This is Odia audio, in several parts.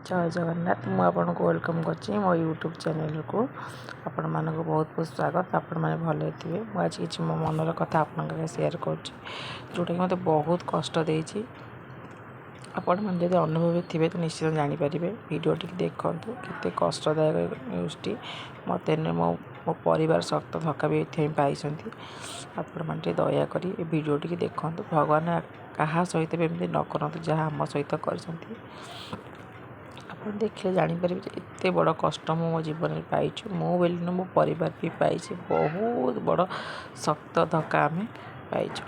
ଜୟ ଜଗନ୍ନାଥ। ମୁଁ ଆପଣଙ୍କୁ welcome କରୁଛି ମୋ ୟୁଟ୍ୟୁବ୍ ଚ୍ୟାନେଲ୍କୁ। ଆପଣମାନଙ୍କୁ ବହୁତ ବହୁତ ସ୍ୱାଗତ। ଆପଣମାନେ ଭଲରେ ଥିବେ। ମୁଁ ଆଜି କିଛି ମୋ ମନର କଥା ଆପଣଙ୍କ ସାଙ୍ଗେ ସେୟାର କରୁଛି, ଯେଉଁଟାକି ମୋତେ ବହୁତ କଷ୍ଟ ଦେଇଛି। ଆପଣମାନେ ଯଦି ଅନୁଭବୀ ଥିବେ ତ ନିଶ୍ଚିତ ଜାଣିପାରିବେ। ଭିଡ଼ିଓଟିକି ଦେଖନ୍ତୁ, କେତେ କଷ୍ଟଦାୟକ ନ୍ୟୁଜ୍ଟି। ମୋତେ ମୋ ମୋ ପରିବାର ଶକ୍ତ ଧକ୍କା ବି ଏଥିପାଇଁ ପାଇଛନ୍ତି। ଆପଣମାନେ ଟିକେ ଦୟାକରି ଏ ଭିଡ଼ିଓଟିକି ଦେଖନ୍ତୁ। ଭଗବାନ କାହା ସହିତ ବି ଏମିତି ନ କରନ୍ତୁ, ଯାହା ଆମ ସହିତ କରିଛନ୍ତି। ଆପଣ ଦେଖିଲେ ଜାଣିପାରିବେ ଯେ ଏତେ ବଡ଼ କଷ୍ଟ ମୁଁ ମୋ ଜୀବନରେ ପାଇଛୁ। ମୁଁ ବୋଲି ନୁହେଁ, ମୋ ପରିବାର ବି ପାଇଛି। ବହୁତ ବଡ଼ ଶକ୍ତ ଧକ୍କା ଆମେ ପାଇଛୁ।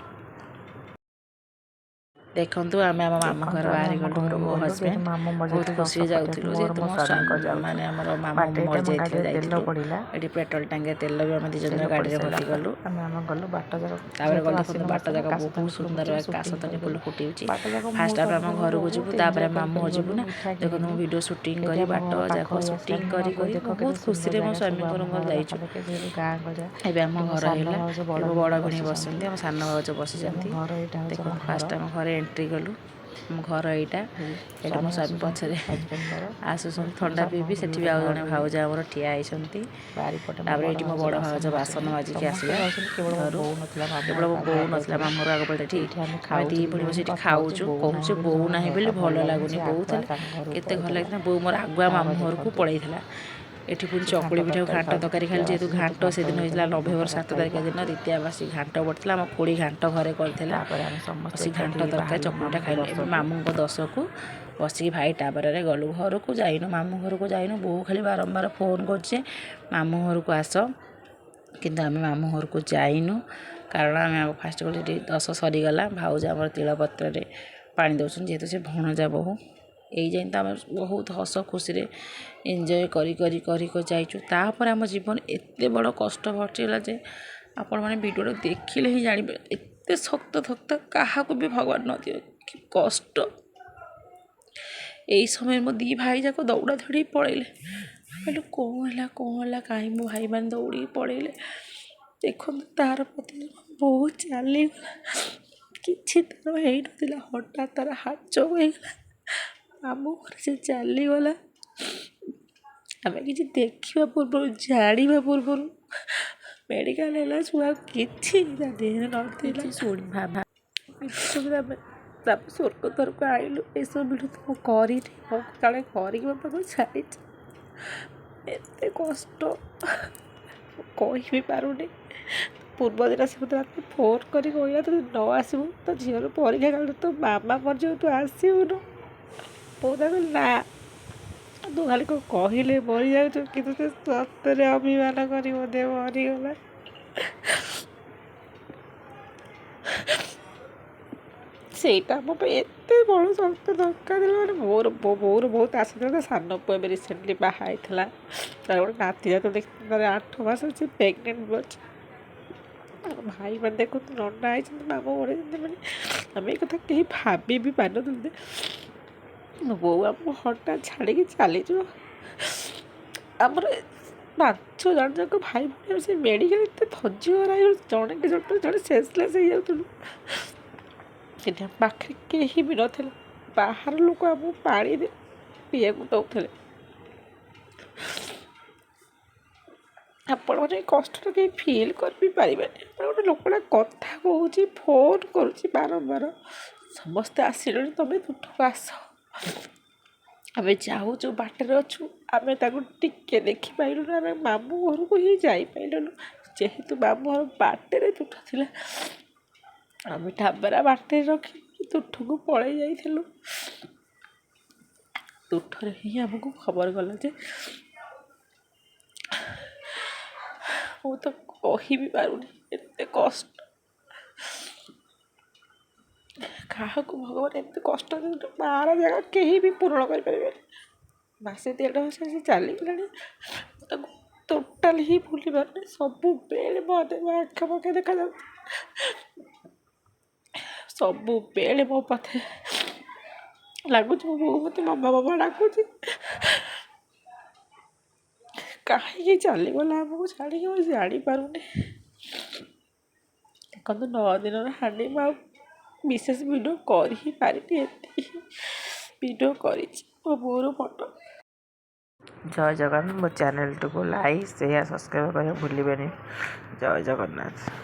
ଦେଖନ୍ତୁ, ଆମେ ଆମ ମାମୁଁ ଦେଖନ୍ତୁ, ଘର ଆମେ ବାହାରି ଆମ ଗଲୁ। ମୁଁ ଘରକୁ ମୋ ଗଲୁ। ଯେହେତୁ ହଜବେଣ୍ଡ ମାମୁଁ ବହୁତ ମରିଯାଇଥିଲେ, ଦଶ ଖୁସିରେ କଟିବାକୁ ଯାଉଥିଲୁ, ମୋର ଯେହେତୁ ମୋ ମୋ ସ୍ୱାମୀଙ୍କ ମାନେ ଯାଉଛୁ। ଆମର ମାମୁଁ ବାଟରେ ଏଠି ଆମ ମରିଯାଇଥିଲେ, ଗାଡ଼ିରେ ତେଲ ଯାଇଥିଲୁ। ପଡ଼ିଲା। ଏଠି ପେଟ୍ରୋଲ ଟାଙ୍କିରେ ତେଲ ବି ଆମେ 2 ଜଣ ତେଲ ପଡ଼ି ଗାଡ଼ିରେ ସାରିଲା ଭର୍ତ୍ତି ପରେ କଲୁ। ଆମେ ଆମ ଗଲୁ ବାଟ ଯାକ। ତାପରେ ଯେହେତୁ ଗଲୁ, ଦେଖନ୍ତୁ ଆଶ୍ୱିନ ବାଟ ମାସରେ ଯାକ ବହୁତ କାଶତଣ୍ଡି ଫୁଲ ସୁନ୍ଦର ଫୁଟିଛି, ସୁଟିଂ କାଶତଣ୍ଡି ଫୁଲ କରିଦେଲୁ। ଫୁଟିଛି। ବାଟ ଯାକ ମୁଁ ଫାଷ୍ଟ ଆମେ ଆମ ସ୍ୱାମୀଙ୍କର ଘରକୁ ବହୁତ ଯିବୁ, ତାପରେ ଏନ୍ଜୟ ଆମେ କରି ମାମୁଁ କରି ଘର ଯିବୁ ଗଲୁ। ନା। ମିଠା ଦେଖନ୍ତୁ, କିଣିଲୁ। ମୁଁ ଭିଡ଼ିଓ ସୁଟିଂ ଏଠି କରି, ଆମ ବାଟ ଘର ପାଖ ଯାକ ହେଇ ସୁଟିଂ ଆସିଲାଣି। ମୁଁ କରି କହିଲି, କରି ଦେଖ ବହୁତ କେତେ ସୁନ୍ଦର ଖୁସିରେ ମୋ ଜାଗା ସବୁ ସ୍ୱାମୀଙ୍କର ଆମ ମୋର ଘର ଯାଇଛୁ। ପାଖାପାଖି, ଯେହେତୁ ଗାଁ ଗଜା। ଏବେ ଆମ ଏଠି ମୋ ଘର ସାନ ହେଲା। ଭାଉଜ, ବଡ଼ ଏଠି ମୋ ବଡ଼ ଭିଣେଇ ଭିଣେଇ ବସିଛନ୍ତି। ବସିଛନ୍ତି, ଆମ ସାନ ଭାଉଜ ଏଇ ଆମ ବସିଛନ୍ତି। ଘର, ଏଇଟା ହେଉଛି ଆମ ଦେଖନ୍ତୁ, ଘର। ଫାଷ୍ଟ ଆମ ଘରେ ଏଣ୍ଟ୍ରି କଲୁ। ଆମ ଘର ଏଇଟା। ଏଇଠି ମୋ ସ୍ୱାମୀ ସ୍ୱାମୀ ଆସୁଛନ୍ତି, ପଛରେ ହଜବେଣ୍ଡ ମୋର। ଆସୁଛନ୍ତି ମୋ ଥଣ୍ଡା ସାନ ପିଇବି। ସେଠି ବି ଦୁଇଟା ଆଉ ଜଣେ ଭାଉଜ ବି। ଭାଉଜ ଆମର ଠିଆ ହେଇଛନ୍ତି। ବାରିପଟେ ମୋ ତାପରେ ବଡ଼ ଏଇଠି ମୋ ଭାଉଜ ବଡ଼ ବାସନ ଭାଉଜ ବାସନ ମାଜୁଛନ୍ତି। ମାଜିକି ସମସ୍ତେ ଆସିଲା ରହିଛନ୍ତି, କେବଳ ମୋ ଘରୁ। ବୋଉ ନଥିଲା, ମାମୁଁ କେବଳ ମୋ ଘର ବୋଉ ନଥିଲା ଯାଇଥିଲା। ମାମୁଁ ଘର ଆଗ ପଟେ। ଏଠି ଏଇଠି ଆମେ ଆମେ ଖାଉଛୁ 2 ଦି ଭଉଣୀ ବସି ଭଉଣୀ ଏଠି କଥା ହଉଛୁ। ଖାଉଛୁ, ବୋଉ କହୁଛୁ ନାହିଁ ବୋଲି ବୋଉ ଜମା ନାହିଁ ବୋଲି ଦେହଟା ଭଲ ଭଲ ଲାଗୁନି। ଲାଗୁନି। ସେ ବୋଉ ଆଗୁଆ ଥିଲେ ତାଙ୍କ ଘରକୁ କେତେ ଭଲ ପଳେଇଥିଲା। ଲାଗିଥିଲା। ବୋଉ ମୋର ଆଗୁଆ ତାପରେ ମାମୁଁ ଘରକୁ ଦେଖନ୍ତୁ, ପଳେଇଥିଲା। ଏଠି ପୁଣି ସେ ଘାଣ୍ଟ ଚକୁଳି ପିଠାକୁ ତରକାରୀ ଘାଣ୍ଟ ଖାଉଛୁ। ତରକାରୀ ଦ୍ୱିତୀୟା ଖାଇଲୁ, ଯେହେତୁ ବାସି, ଯେହେତୁ ଘାଣ୍ଟ ଘାଣ୍ଟ ସେଦିନ ହେଇଥିଲା ହେଇଥିଲା, ଘାଣ୍ଟ ନଭେମ୍ବର 7 ତରକାରୀ ତାରିଖ ଦିନ ଖାଉଛୁ। ଦ୍ୱିତୀୟା ବାସି ଘାଣ୍ଟ ପଡ଼ିଥିଲା। ଆମ ଖୁଡ଼ି ଘାଣ୍ଟ ଘରେ କରିଥିଲା। ତାପରେ ଆମେ ସମସ୍ତେ ବସି ଏକାଠି ଘାଣ୍ଟ ହେଇ ତରକାରୀ ବାହାରିଲୁ ଚକୁଳିଟା ମାମୁଁଙ୍କ ଖାଇଲୁ। ଏବେ ଦଶକୁ। ମାମୁଁଙ୍କ ଦଶକୁ ବସିକି ଭାଇ ଟାବରରେ ଗଲୁ। ଘରକୁ ଯାଇନୁ, ମାମୁଁ ଘରକୁ ଯାଇନୁ। ବୋଉ ଖାଲି ବାରମ୍ବାର ଫୋନ୍ କରୁଛି, ମାମୁଁ ଘରକୁ ଆସ। କିନ୍ତୁ ଆମେ ମାମୁଁ ଘରକୁ ଯାଇନୁ, କାରଣ ଆମେ ଫାଷ୍ଟ ଗଲୁ। ସେଠି ଦଶ ସରିଗଲା। ଭାଉଜ ଆମର ତିଳପତ୍ରରେ ପାଣି ଦେଉଛନ୍ତି, ଯେହେତୁ ସେ ଭଣଜା ବୋହୂ। ଏଇ ଯାଏଁ ତ ଆମେ ବହୁତ ହସ ଖୁସିରେ ଏନ୍ଜୟ କରି କରି କରି କରି ଯାଇଛୁ। ତାପରେ ଆମ ଜୀବନ ଏତେ ବଡ଼ କଷ୍ଟ ଘଟିଗଲା ଯେ ଆପଣମାନେ ଭିଡ଼ିଓଟା ଦେଖିଲେ ହିଁ ଜାଣିବେ। ଏତେ ଶକ୍ତ ଧକ୍କା କାହାକୁ ବି ଭଗବାନ ନ ଦିଅ, କି କଷ୍ଟ। ଏଇ ସମୟରେ ମୋ 2 ଭାଇ ଯାକ ଦୌଡ଼ା ଦୌଡ଼ି ପଳେଇଲେ। କହିଲୁ, କ'ଣ ହେଲା, କ'ଣ ହେଲା, କାହିଁ ମୋ ଭାଇମାନେ ଦୌଡ଼ିକି ପଳେଇଲେ? ଦେଖନ୍ତୁ, ତାର ପ୍ରତିଦିନ ବୋଉ ଚାଲିଗଲା। କିଛି ତାର ହେଇନଥିଲା, ହଠାତ୍ ତାର ହାର୍ଟ ଚୋକ୍ ହେଇଗଲା। ମାମୁଁ ଘରେ ସେ ଚାଲିଗଲା। ଆମେ କିଛି ଦେଖିବା ପୂର୍ବରୁ, ଜାଣିବା ପୂର୍ବରୁ ମେଡ଼ିକାଲ ହେଲା। ଛୁଆ କିଛି ତା ଦେହରେ ନଥିଲା। କିଛି ଶୁଣି ଭାବ ସୁବିଧା ଆମେ ତାପରେ ସ୍ୱର୍ଗଦ୍ୱାରକୁ ଆଇଲୁ। ଏସବୁ ଭିଡ଼ିଓ ତ ମୁଁ କରିନି, ମୁଁ କାଳେ କରିକି ମୋ ପାଖକୁ ଛାଡ଼ିଛି। ଏତେ କଷ୍ଟ ମୁଁ କହି ବି ପାରୁନି। ପୂର୍ବ ଦିନ ସେ ମୋତେ ରାତିରେ ଫୋନ୍ କରି କହିଲା, ତୁ ନ ଆସିବୁ, ତୋ ଝିଅର ପରୀକ୍ଷା କାଳରେ ତୋ ମାମା ମରିଯିବ, ତୁ ଆସିବୁନୁ। ମୁଁ ତାକୁ ନା, ତୁ ଖାଲି କ'ଣ କହିଲେ ମରିଯାଉଛୁ। କିନ୍ତୁ ସେ ସତରେ ଅଭିମାନ କରି ବୋଧେ ମରିଗଲା। ସେଇଟା ଆମ ପାଇଁ ଏତେ ବଡ଼ ଶକ୍ତ ଧକ୍କା ଥିଲା। ମାନେ ମୋର ମୋ ବୋଉର ବହୁତ ଆଶା ଥିଲା। ତା ସାନ ପୁଅ ଏବେ ରିସେଣ୍ଟଲି ବାହା ହେଇଥିଲା, ତାର ଗୋଟେ ନାତି ଯାକ ଦେଖ, ତାର 8 ମାସ, ସେ ପ୍ରେଗନେଣ୍ଟ ବି ଅଛି। ଭାଇମାନେ ଦେଖନ୍ତୁ, ନନା ହେଇଛନ୍ତି, ମାମୁଁ ମରିଛନ୍ତି। ମାନେ ଆମେ ଏ କଥା କେହି ଭାବି ବି ପାରିନଥିଲୁ ଯେ ମୋ ବୋଉ ଆମକୁ ହଠାତ୍ ଛାଡ଼ିକି ଚାଲିଯିବ। ଆମର 5 ଜଣ ଯାକ ଭାଇ ଭଉଣୀ ଆମେ ସେ ମେଡ଼ିକାଲ ଏତେ ଧୈର୍ଯ୍ୟ ହରା ହେଇଗଲୁ, ଜଣେ କି ଜଣେ ଜଣେ ସେନ୍ସଲେସ୍ ହେଇଯାଉଥିଲୁ। ସେଠି ଆମ ପାଖରେ କେହି ବି ନଥିଲେ। ବାହାର ଲୋକ ଆମକୁ ପାଣି ପିଇବାକୁ ଦେଉଥିଲେ। ଆପଣମାନେ ଏ କଷ୍ଟଟା କେହି ଫିଲ୍ କରି ବି ପାରିବେନି। ମାନେ ଗୋଟେ ଲୋକଟା କଥା କହୁଛି, ଫୋନ୍ କରୁଛି ବାରମ୍ବାର, ସମସ୍ତେ ଆସିଲେଣି, ତୁମେ ତୁଠକୁ ଆସ, ଆମେ ଯାଉଛୁ, ବାଟରେ ଅଛୁ। ଆମେ ତାକୁ ଟିକେ ଦେଖିପାରିଲୁନୁ। ଆମେ ମାମୁଁ ଘରକୁ ହିଁ ଯାଇପାରିଲୁନୁ, ଯେହେତୁ ମାମୁଁ ଘର ବାଟରେ ତୁଠ ଥିଲା। ଆମେ ଟାବେରା ବାଟରେ ରଖି ତୁଠକୁ ପଳେଇ ଯାଇଥିଲୁ। ତୁଠରେ ହିଁ ଆମକୁ ଖବର ଗଲା ଯେ ମୁଁ ତ କହି ବି ପାରୁନି, ଏତେ କଷ୍ଟ। କାହାକୁ ଭଗବାନ ଏତେ କଷ୍ଟ ଦିଅନ୍ତୁ, ମାଆର ଜାଗା କେହି ବି ପୂରଣ କରିପାରିବେନି। ମାସେ ଦେଢ଼ ମାସ ସେ ଚାଲିଗଲାଣି, ମୁଁ ତାକୁ ଟୋଟାଲି ହିଁ ଭୁଲି ପାରୁନି। ସବୁବେଳେ ମୋ ଆଖପାଖେ ଦେଖାଯାଉଛି। ସବୁବେଳେ ମୋ ପାଖେ ଲାଗୁଛି ମୋ ବୋଉ ମୋତେ ମାମା ମାମା ଡାକୁଛି। କାହିଁକି ଚାଲିଗଲା ଆମକୁ ଛାଡ଼ିକି, ମୁଁ ଜାଣିପାରୁନି। ଦେଖନ୍ତୁ, 9 ଦିନର ହାଣ୍ଡି। ମୁଁ ଆଉ ବିଶେଷ ଭିଡ଼ିଓ କରି ହିଁ ପାରିନି, ଏତିକି ଭିଡ଼ିଓ କରିଛି। ମୋ ବୋଉର ଫଟୋ। ଜୟ ଜଗନ୍ନାଥ। ମୋ ଚ୍ୟାନେଲଟିକୁ ଲାଇକ୍, ସେୟାର, ସବସ୍କ୍ରାଇବ୍ କରିବାକୁ ଭୁଲିବେନି। ଜୟ ଜଗନ୍ନାଥ।